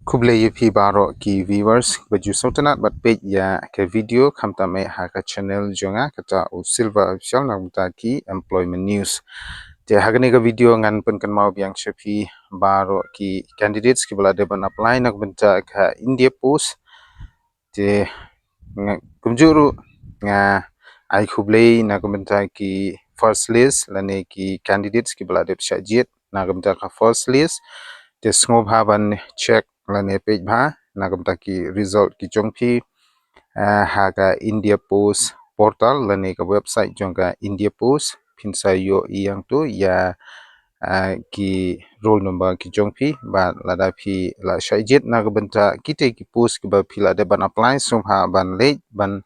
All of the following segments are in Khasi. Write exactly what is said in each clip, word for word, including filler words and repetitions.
Khublei ïa phi baroh ki viewers ba ju sngewtynnat bad peit ïa ka video khamtam eh ha ka channel jong nga, kata u Silver Official na ka bynta ki employment news. Te ha kane ka video ngan pynkynmaw biang sha phi baroh ki candidates kiba la dep ban apply na ka bynta ka India Post. Te nga, kumjuh ruh nga ai khublei na ka bynta ki first list lane ki candidates kiba la dep shah jied na ka bynta ka first list. Te sngewbha ban check lane peit bha na ka bynta ki result ki jong phi, ah, ha ka India Post portal lane ka website jong ka India Post. Phin sa ïoh ïa tu ïa, ah, ki roll number ki jong phi, bad lada phi la shah jied na ka bynta kitei ki post kiba phi la dep ban apply, sngewbha ban leit ban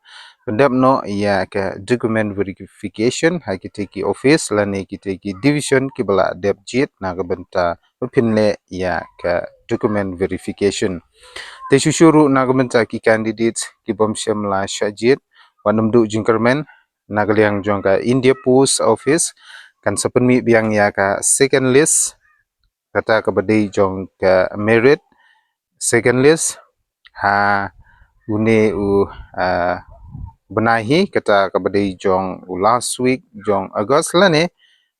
pyndep noh ïa ka document verification ha kitei ki office lane kitei ki division kiba la dep jied na ka bynta ba phin leh ïa ka document verification. Te shuh shuh ruh na ka bynta ki candidates ki bym shym la shah jied, wat nym duh jingkyrmen, na ka liang jong ka India Post Office kan sa pynmih biang ïa ka second list, kata kaba dei jong ka merit second list ha une u, ah, bnai hi, kata kaba dei jong u last week jong August lane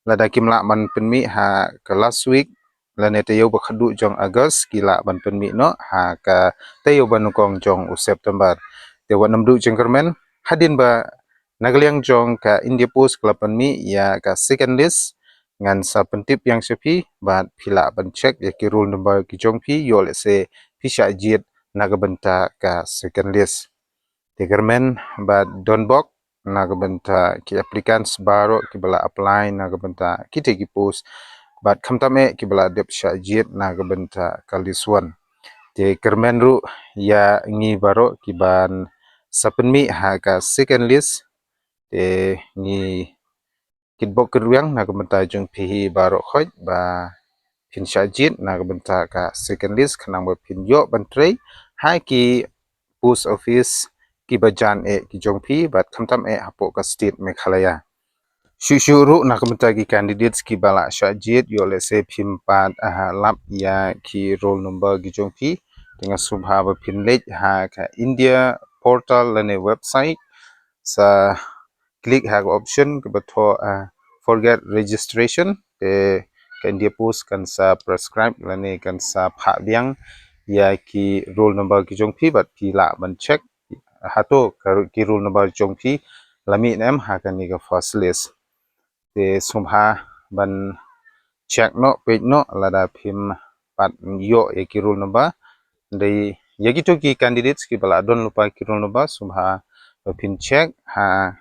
lada kim lah ban pynmih ha ka last week lane taïew ba khatduh jong August ki lah ban pynmih noh ha ka taïew ba nyngkong jong u September. Te wat nym duh jingkyrmen, hadien ba na ka liang jong ka India Post ka la pynmih ïa ka second list, ngan sa pyntip biang sha phi bad phi lah ban check ïa ki roll number ki jong phi, ïoh lehse phi shah jied na ka bynta ka second list. Te kyrmen bad don bok na ka bynta ki applicants baroh kiba la apply na ka bynta kitei ki post, bad khamtam eh kiba la dep shah jied na ka bynta ka list one. Te kyrmen ruh ïa ngi baroh kiban sa pynmih ha ka second list. Te ngi kitbok kitrwiang na ka bynta jong phi hi baroh khoit ba phin shah jied na ka bynta ka second list khnang ba phin ïoh ban trei ha ki post office kiba jan eh ki jong phi bad khamtam eh hapoh ka state Meghalaya. Shuh shuh ruh na ka bynta ki candidates kiba la shah jied, ïoh lehse phim pat, ah, lap ïa ki roll number ki jong phi, te nga sngewbha ba phin leit ha ka India portal lane website, sa click ha ka option kaba thoh, ah, forget registration. Te ka India Post kan sa prescribe lane kan sa phah biang ïa ki roll number ki jong phi bad phi lah ban check hato ka ru-, ki roll number jong phi la mih ne em ha kane ka first list. Te sngewbha ban check noh, peit noh lada phim pat ïoh ïa ki roll number. Dei ïa kito ki candidates kiba la don lypa ki roll number, sngewbha ba phin check ha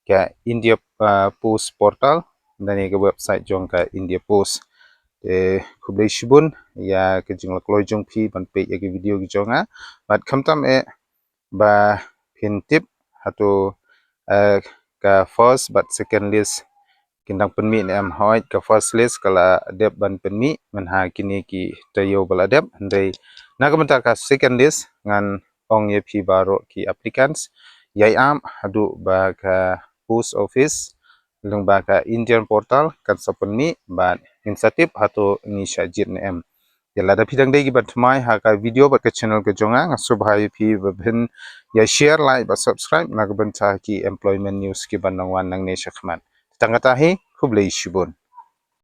ka India, ah, Post portal lane ka website jong ka India Post. Te khublei shibun ïa ka jinglakloi jong phi ban peit ïa ki video ki jong nga. Bad khamtam eh ba phin tip hato, eh, ka first bad second list kin dang pynmih ne em. Hooid, ka first list ka la dep ban pynmih mynha kine ki taïew ba la dep, hynrei na ka bynta ka second list ngan ong ïa phi baroh ki applicants, ïai ap haduh ba ka post office lyngba ka Indian portal kan sa pynmih bad ngin sa tip hato ngi shah jied ne em. Ïa lada phi dang dei kiba thymmai ha ka video bad ka channel ka jong nga, nga sngewbha ïa phi ba phin ïa share, like bad subscribe na ka bynta ki employment news kiban nang wan nangne shakhmat. Tang kata hi, khublei shibun.